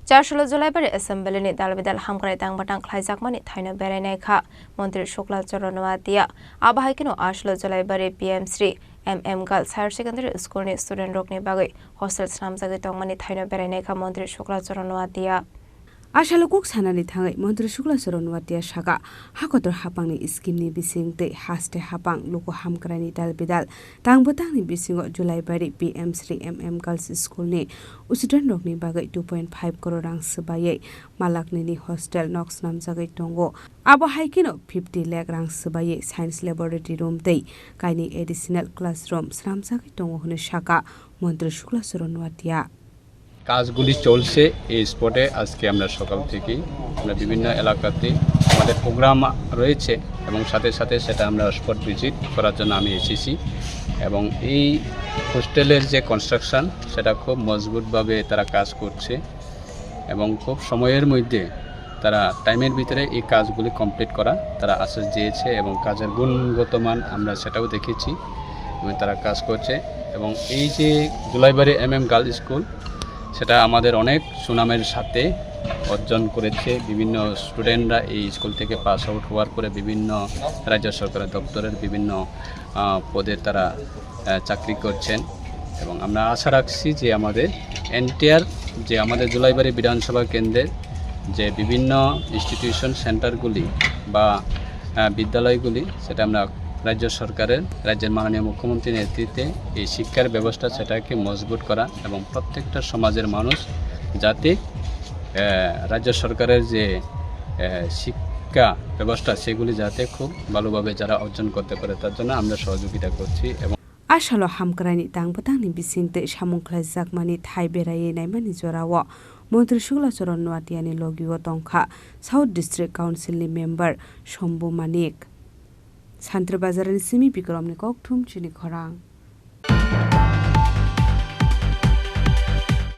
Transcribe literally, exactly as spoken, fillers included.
Chasolo Julaibari Assembly ni dalbidal hamkrai tangbatang khlaijakmani thaino berainai kha Montri Shukla Charan Noatia. Abo hai kheno Asolo Julaibari P M Shri M M Girls Higher Secondary School ni student rokni bagwi hostel swnamjagwi tongmani thaino berainai kha Montri Shukla Charan Noatia. Asalo kok sanani thangwi Montri Shukla Charan Noatia saka, hakotor hapangni scheme ni bising tei haste hapang luku hamkraini dalbidal tangbatangni bisingo Julaibari P M Shri M M Girls School ni student rokni bagwi two point five crore rang swbaiwi malaknini hostel nok swnamjagwi tongo. Abo hai kheno fifty lakh rang swbaiwi science laboratory room tei kainwi additional classroom swnamjagwi tongo hwnwi saka Montri Shukla Charan Noatia. কাজগুলি চলছে এই স্পটে। আজকে আমরা সকাল থেকেই আমরা বিভিন্ন এলাকাতে আমাদের প্রোগ্রাম রয়েছে এবং সাথে সাথে সেটা আমরা স্পট ভিজিট করার জন্য আমি এসেছি। এবং এই হোস্টেলের যে কনস্ট্রাকশন, সেটা খুব মজবুতভাবে তারা কাজ করছে এবং খুব সময়ের মধ্যে তারা টাইমের ভিতরে এই কাজগুলি কমপ্লিট করা তারা আশ্বাস দিয়েছে এবং কাজের গুণগত মান আমরা সেটাও দেখেছি এবং তারা কাজ করছে। এবং এই যে Jolaibari M M girls school, সেটা আমাদের অনেক সুনামের সাথে অর্জন করেছে। বিভিন্ন স্টুডেন্টরা এই স্কুল থেকে পাস আউট হওয়ার পরে বিভিন্ন রাজ্য সরকারের দপ্তরের বিভিন্ন, আহ, পদে তারা, আহ, চাকরি করছেন। এবং আমরা আশা রাখছি যে আমাদের এনটিআর, যে আমাদের জুলাইবাড়ি বিধানসভা কেন্দ্রের যে বিভিন্ন ইনস্টিটিউশন সেন্টারগুলি বা, আহ, বিদ্যালয়গুলি, সেটা আমরা রাজ্য সরকারের, রাজ্যের মাননীয় মুখ্যমন্ত্রীর নেতৃত্বে এই শিক্ষার ব্যবস্থা সেটাকে মজবুত করা এবং প্রত্যেকটা সমাজের মানুষ যাতে, আহ, রাজ্য সরকারের যে, আহ, শিক্ষা ব্যবস্থা সেগুলি যাতে খুব ভালোভাবে যারা অর্জন করতে পারে তার জন্য আমরা সহযোগিতা করছি। এবং Asalo hamkraini tangbatangni bising tei samung khlaijakmani thai beraiwi naimani jorao Montri Shukla Charan Noatiani logio tongkha South District Council ni member Shombu Manik. Santri Bazarni simi Bikromni kokthum chini khorang.